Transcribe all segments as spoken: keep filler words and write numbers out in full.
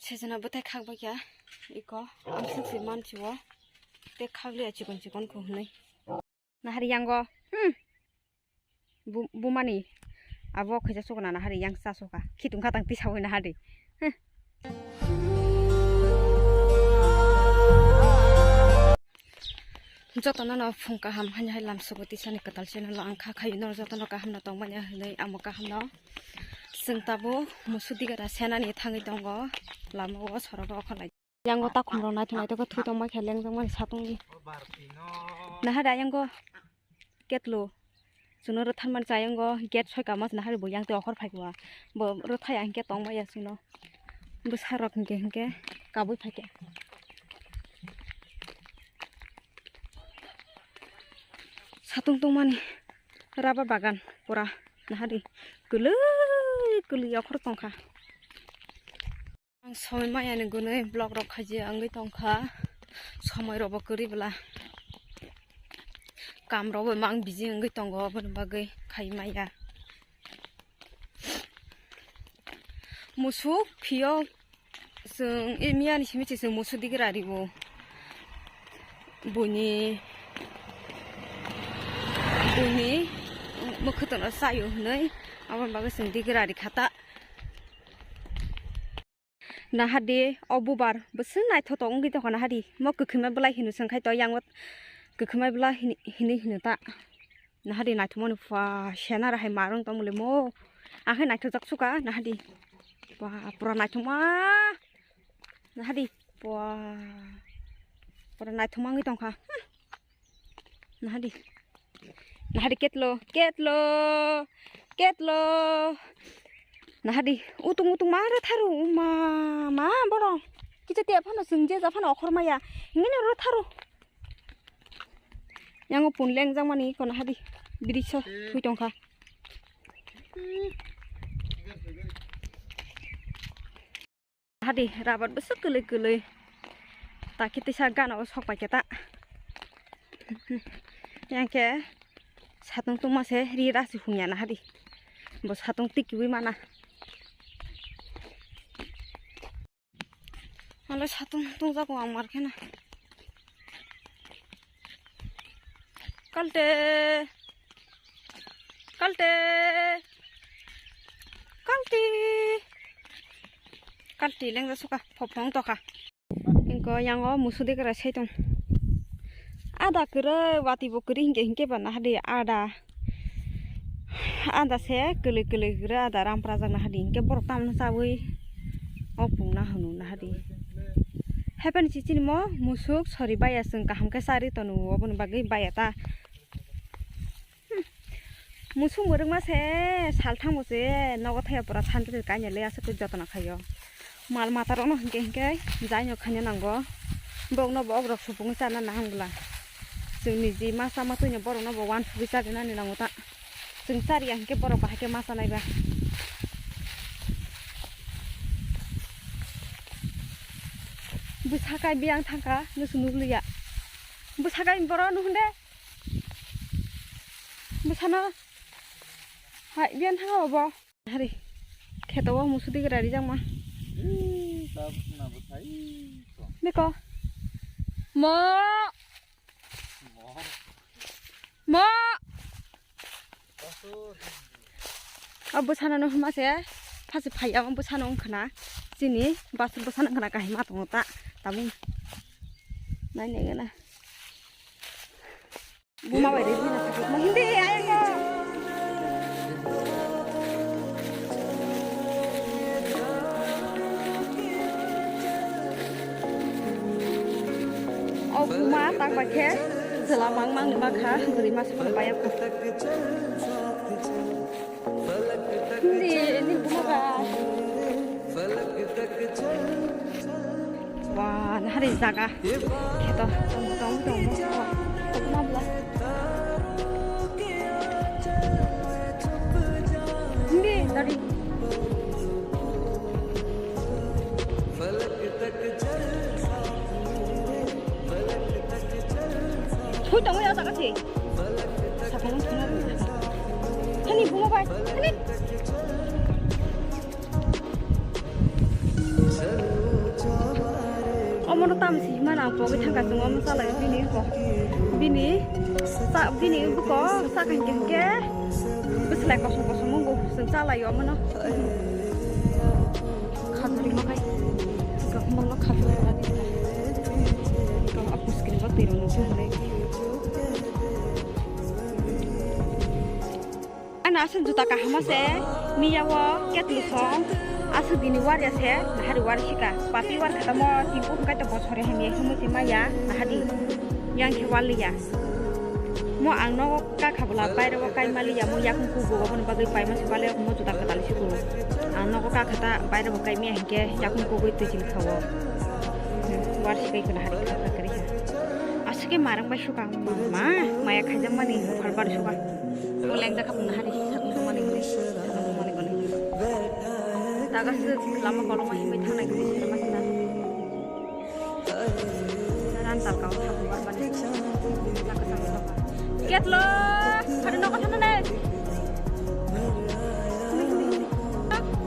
Sejana bwtai khak bai kha iko amsuk se mansi o te khak liya chikon chikon ko hwnwi. Nahari yango, hmm. Bu-, bumani abo khaisa sukuna nahari yang sa suka. Khitung khatang tisawi nahari. Huh. Jotono no phung kaham hani hai lam sugo tisani kwtal channel o ang kha khayo no jotono kaham no tongmani hinwi amo kaham no. Chwng tabuk musu digara senani thangwi tongo lama o sorogo okholai. Yango takhum rok naithok naithok khe thwi tongma khe lengjak mani satung ni. Nahari ayango ketlo. Chwngno rwtharmani chayungo gate soika mas nahari bo yang tei okhor phaikha. Bo rwthaya hinkhe tongmaya chwngno. Bwsarok hinkhe hinkhe kabui phaikha. Satung tongmani rubber bagan pura nahari kwlwi kwlwi okhor tongkha. Ang somoi maya ni gwnwi vlog rok khaijak wngwi tongkha, somoi rok bo kwrwi bwla, kam rok bo mang busy wngwi tongo, aboni bagwi khai maya. Musuk phiyok chwng e miya ni simi se chwng musuk digira rio, buini buini mwkhwtwng no chaio hwnwi, aboni bagwi chwng digira ri kha ta. Nahadi o bubar bwswk naithotok wngwi tongkha nahadi. Mo kwkhwima bwlai hino swngkhai to yang o kwkhwima bwlai hini, hini hino ta. Nahadi naithokmani pua senara hai marwng tongmole mo. Ang khe naithokjak suka nahadi. Pua pura naithokma. Nahadi pua pura naithokma wngwi tongkha. Hmm. Nahadi. Nahadi ketlo, ketlo, ketlo. Nahadi, utung utung ma rwtharu, ma, ma, bono. Kicha tiya phano chwng je ja phano okhor maya. Hingini rwtharu. Yango pun lengjak mani ko nahadi. Bidisa thui tongkha. Hadi rabar bwswk kwlwi kwlwi. Takhe tisa gana o sok pai khe ta. Yang khe satung tungma se ri rasi hungya na hadi. Bo satung tikiwi mana. Halo satung tungjago ang mar khena. Kalte. Kalte. Kalti. Kalti lengja suka, phopong toka. Ingko yango musu dikra saitung. Ada kwrwi, wati bo kwrwi hinkhe, hinkhe ba nahadi ada. Ada se kwlwi kwlwi kwrwi ada ram prajak nahadi. Hinkhe borok tamno chawi o pungna hwnwi nahadi. Happen chichini mo musuk sori baya chwng kaham khe chari tonu oboni bagwi baya ta. Hmm. Musuk mwrwkma se salthang bo se nogo thaya pura santi kainwi le aswk khe jotona khaio. Mal mata rokno hinkhe hinkhe jaino khaina nango. Bokno bo obrok supungwi chana nahang bwla. Chwng niji ma chama twino borokno bo uansugwi charinani nango ta. Chwng chariya hinkhe borok bahai khe ma chanai ba. Bwsaka biyang thangkha nusu nukliya. Bwsaka borok nuhunde. Bwsano hai biyan thang obo. Hari kheto o musu digra rijak ma. Ih, tabuk na bwsai to. Beko. Mo. Mo. Mo. Basur. O bwsano no hwnma se phasi phai ya o bwsano wngkhana chini basur bwsano wngkhana kahima tongo ta tabuk nai nai gana. Buma bai ri bina sakit mo hindi ayo ko. O buma tak bai khe jela mang mang ni bakha bwrwi masa phano bai ya kho. Hindi ni buma bai. Wah, nahari jaga. Kheto tong tong tong. Tong ma bla. Hindi, dari. Thui tong ya jaga si. Sakang thuna. Hani buma bai. Hani. Ano tam si hima nang pogwi thangka chwng omo chalai bini ko. Bini sa bini buko sa kang keng ke bwslai kosom kosom wngkha chwng chalai omo no. Khajuri ma khai. Ko mo no khajuri ma di. Ko apus kini ba tiro no chungle. Ano aswk juta kaham se miya o ketli song aswk dini war ya se nahari war sika papi war khatamo timpu hwnkhe to bosore hamya himwi se maya nahadi yang khe waliya mo ang nogo kakha bwla bairo o kai maliya mo yakung kugo oboni bagwi paima se bale mo juta kwtal se kugo ang nogo kakha ta bairo bo kai miya hinkhe yakung kugwi twi chini khawo war sikai khe nahari kha kha kwrwi kha aswk khe marang bai sukang ma maya khaijak mani bukhar bar sukang. Bo lengda kha pungna hari, sakno mani goni, sakno mani goni. Taga se lama koloma himai thangnai goni, lama himna. Ran talka o thapu bar bani. Laka sakno. Ketlo, hari noko thana le.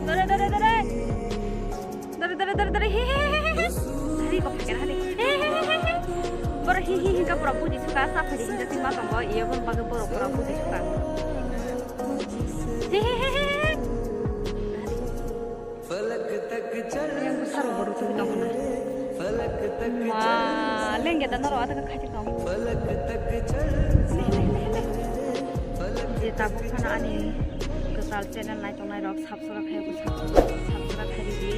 Dore, dore, dore. Dare dare dare dare he he he he he. Hari kok phakena hari. He he he he he. Boro he he he ka pura buji suka sa phari hinja sima tongo iyo boro bagwi boro pura buji suka. He he he he he. Yang besar baru tu tong na. Ma lengge da noro ada ka khaji tong. Leh leh leh leh. Je tabuk phano ani kwtal channel nai tongnai rok subscribe khai bo subscribe khai ridi,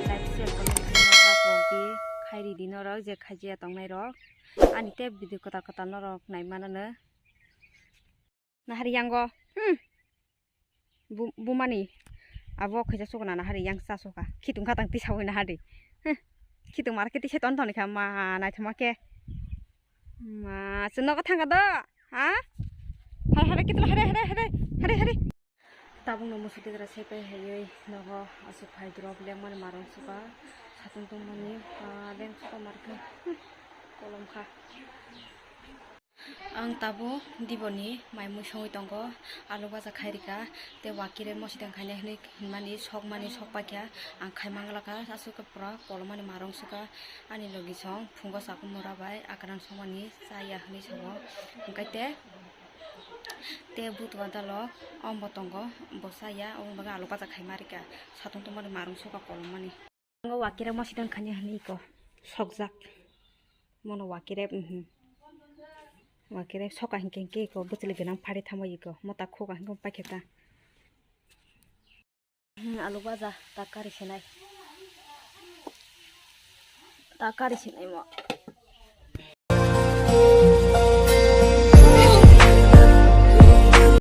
like share comment khai ridi, subscribe khai ridi norok je khaijiya tongnai rok ani tei video kwtal kwtal norok nai manano. Nahari yango hmm bumani abo khaija sukuna nahari yang sa suka khitung khatang tisawi nahari hmm khitung marke tisa ton ton kha ma naithoma khe ma se nogo thangka do ha hari hari kitla hari hari hari hari hari. Tabukno musu tigra sepai haiwi nogo aswk phai drop lengmani marung suka satung tongmani leng suka markhe kolom kha. Ang tabuk diboni mai mui songwi tongo, alu baja khai rika tei wakire mosideng khainai hinwi hinmani sokmani sokpaikha ang khai manglakha aswk pura kolomani marung suka ani logisong phungo chakhumura bai akran songmani chaya hinwi sabo hwnkhe te. Tei butua dalok ombo tongo, bo chaya, oboni bagwi alu baja khai ma rika, satung tongmani marung suka kolomani. Tongo wakire mosideng khanya hinwi iko sokjak, mono wakire, mhm. Wakire soka hinkhe hinkhe iko bwchwlwi gwnang phari thamwi iko, mota khuga hinkhe paikhe ta. Hmm, alu baja ta kari sinai. Ta kari sinai mo.